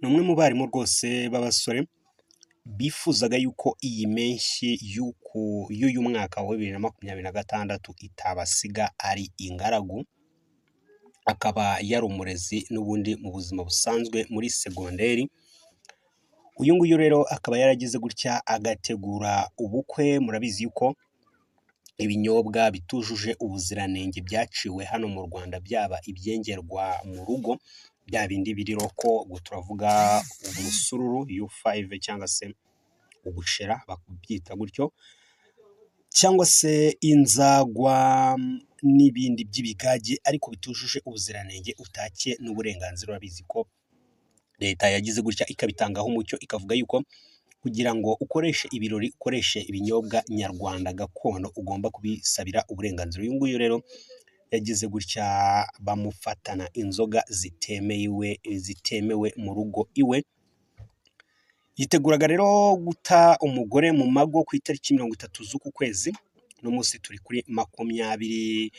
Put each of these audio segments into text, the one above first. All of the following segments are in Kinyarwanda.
Ni umwe mu barimu rwose b'abasore bifuzaga yuko iyi mpeshyi y'uyu mwaka wa 2026 itabasiga ari ingaragu, akaba yari umurezi n'ubundi mu buzima busanzwe muri segonderi. Uyu nguyu rero akaba yaragize gutya agategura ubukwe, murabizi yuko ibinyobwa bitujuje ubuziranenge byaciwe hano mu Rwanda, byaba ibyengerwa mu rugo, bya bindi biri local, ubwo turavuga umusururu U5 cyangwa se ubushera bakubyita gutyo, cyangwa se inzagwa n'ibindi by'ibigage ariko bitujuje ubuziranenge utake n'uburenganzira. Urabizi ko leta yagize gutya ikabitangaho umucyo, ikavuga yuko kugira ngo ukoreshe ibirori, ukoreshe ibinyobwa nyarwanda gakondo, ugomba kubisabira uburenganzira. Uyu nguyu rero yagize gutya bamufatana inzoga zitemewe mu rugo iwe. Yiteguraga rero guta umugore mu mago ku itariki 30 z'uku kwezi, uno munsi turi kuri 21,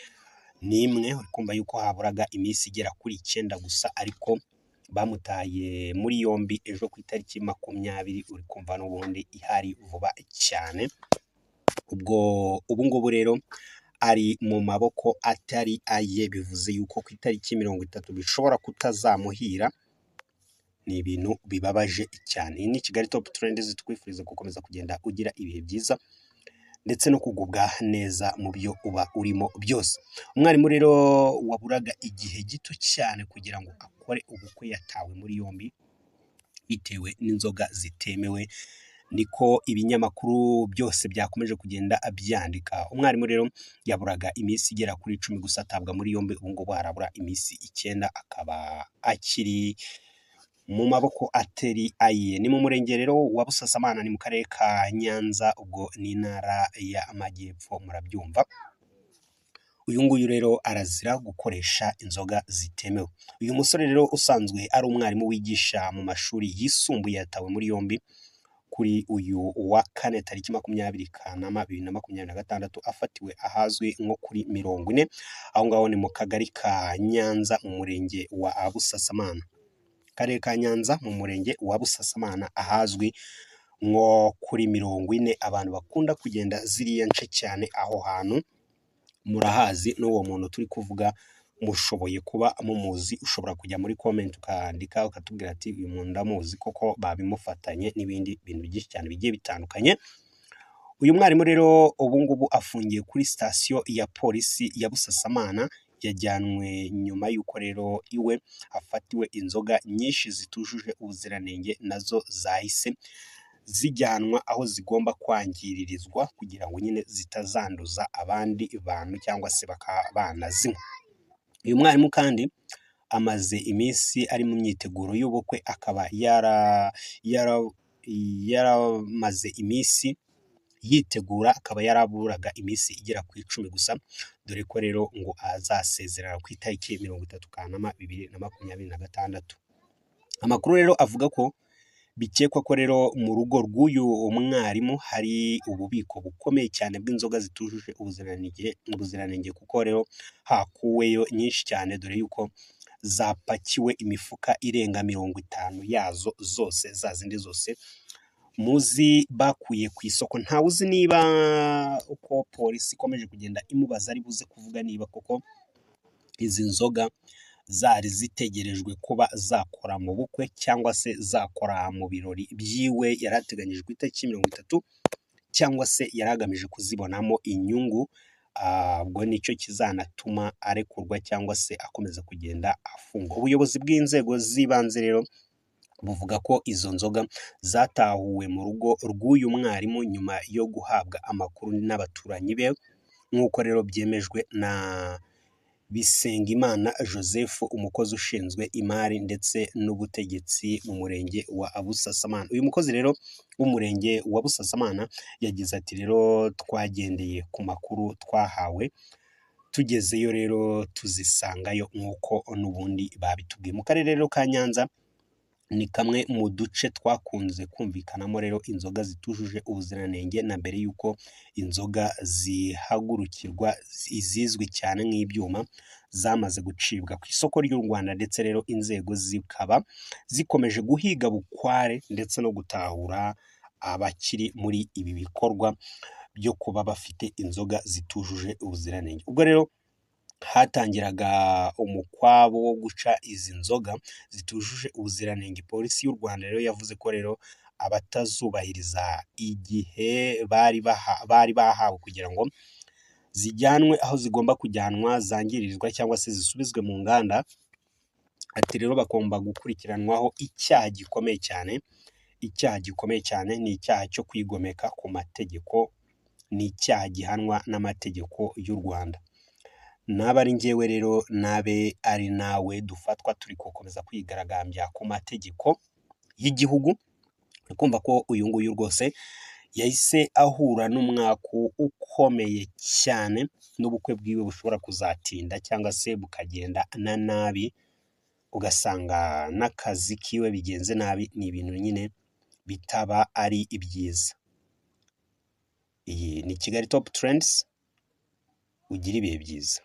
uri kumva yuko haburaga iminsi igera kuri 9 gusa, ariko bamutaye muri yombi ejo ku itariki 20, uri kumva n'ubundi ihari vuba cyane. Ubwo ubu ngubu rero ari mu maboko atari aye, bivuze yuko ku itariki 30 bishobora kutazamuhira. Ni ibintu bibabaje cyane. Iyi ni Kigali Top Trends, twifuriza gukomeza kugenda ugira ibihe byiza ndetse no kugubwa neza mu byo uba urimo byose. Umwarimu rero waburaga igihe gito cyane kugira ngo akore ubukwe yatawe muri yombi bitewe n'inzoga zitemewe, niko ibinyamakuru byose byakomeje kugenda byandika. Umwarimu rero yaburaga iminsi igera kuri 10 gusa atabwa muri yombi, ubu ngubu harabura iminsi 9 akaba akiri mu maboko atari aye. Ni mu murenge rero wa Busasamana, ni mu karere ka Nyanza, ubwo ni intara y'Amajyepfo murabyumva. Uyu nguyu rero arazira gukoresha inzoga zitemewe. Uyu musore rero usanzwe ari umwarimu wigisha mu mashuri yisumbuye yatawe muri yombi kuri uyu wa kane tariki 20 Kanama 2026, afatiwe ahazwi nko kuri 40, aho ngaho ni mu kagari ka Nyanza mu murenge wa Busasamana. Akarere ka Nyanza mu murenge wa Busasamana ahazwi nko kuri 40, abantu bakunda kugenda ziriya nce cyane, aho hantu murahazi, n'uwo muntu turi kuvuga mushoboye kuba mumuzi. Ushobora kujya muri comment ukandika ukatubwira ati uyu muntu ndamuzi koko babimufatanye, n'ibindi bintu byinshi cyane bigiye bitandukanye. Uyu mwarimu rero ubu ngubu afungiye kuri sitasiyo ya polisi ya Busasamana, yajyanwe nyuma y'uko rero iwe hafatiwe inzoga nyinshi zitujuje ubuziranenge, nazo zahise zijyanwa aho zigomba kwangiririzwa kugira ngo nyine zitazanduza abandi bantu cyangwa se bakaba banazinywa. Uyu mwarimu kandi amaze iminsi ari mu myiteguro y'ubukwe, akaba yaramaze iminsi yitegura, akaba yaraburaga iminsi igera ku 10 gusa, dore ko rero ngo azasezerana ku itariki 30 Kanama 2026. Amakuru rero avuga ko bikekwa ko rero mu rugo rw'uyu mwarimu hari ububiko bukomeye cyane bw'inzoga zitujuje ubuziranenge, kuko rero hakuweyo nyinshi cyane, dore yuko zapakiwe imifuka irenga 50 yazo zose, za zindi zose muzi bakuye ku isoko. Ntawe uzi niba uko polisi ikomeje kugenda imubaza ari buze kuvuga niba koko izi nzoga zari zitegerejwe kuba zakora mu bukwe cyangwa se zakora mu birori byiwe yari ateganyijwe ku itariki 30, cyangwa se yari agamije kuzibonamo inyungu. Ubwo nicyo kizanatuma arekurwa cyangwa se akomeza kugenda afungwa. Ubuyobozi bw'inzego z'ibanze rero buvuga ko izo nzoga zatahuwe mu rugo rw'uyu mwarimu nyuma yo guhabwa amakuru n'abaturanyi be, nk'uko rero byemejwe na Bisengimana Joseph, umukozi ushinzwe imari ndetse n'ubutegetsi mu murenge wa Busasamana. Uyu mukozi rero w'umurenge wa Busasamana yagize ati rero twagendeye ku makuru twahawe, tugezeyo rero tuzisangayo nk'uko n'ubundi babitubwiye. Mu karere rero ka Nyanza Ni kamwe mu duce twakunze kumvikanamo rero inzoga zitujuje ubuziranenge na mbere y'uko inzoga zihagurukirwa izizwi cyane nk'ibyuma zamaze gucibwa ku isoko ry'u Rwanda, ndetse rero inzego zikaba zikomeje guhiga bukware ndetse no gutahura abakiri muri ibi bikorwa byo kuba bafite inzoga zitujuje ubuziranenge. Ubwo rero hatangiraga umukwabo wo guca izi nzoga zitujuje ubuziranenge, Polisi y'u Rwanda rero yavuze ko rero abatazubahiriza igihe bari bahawe kugira ngo zijyanwe aho zigomba kujyanwa zangirizwa cyangwa se zisubizwe mu nganda, ati rero bagomba gukurikiranwaho icyaha gikomeye cyane. Icyaha gikomeye cyane ni icyaha cyo kwigomeka ku mategeko, ni icyaha gihanwa n'amategeko y'u Rwanda. Naba ari njyewe rero, nabe ari nawe, dufatwa turi gukomeza kwigaragambya ku mategeko y'igihugu, uri kumva ko uyu nguyu rwose yahise ahura n'umwaku ukomeye cyane, n'ubukwe bwiwe bushobora kuzatinda cyangwa se bukagenda na nabi, ugasanga n'akazi kiwe bigenze nabi, ni ibintu nyine bitaba ari ibyiza. Iyi ni Kigali Top Trends, ugire ibihe byiza.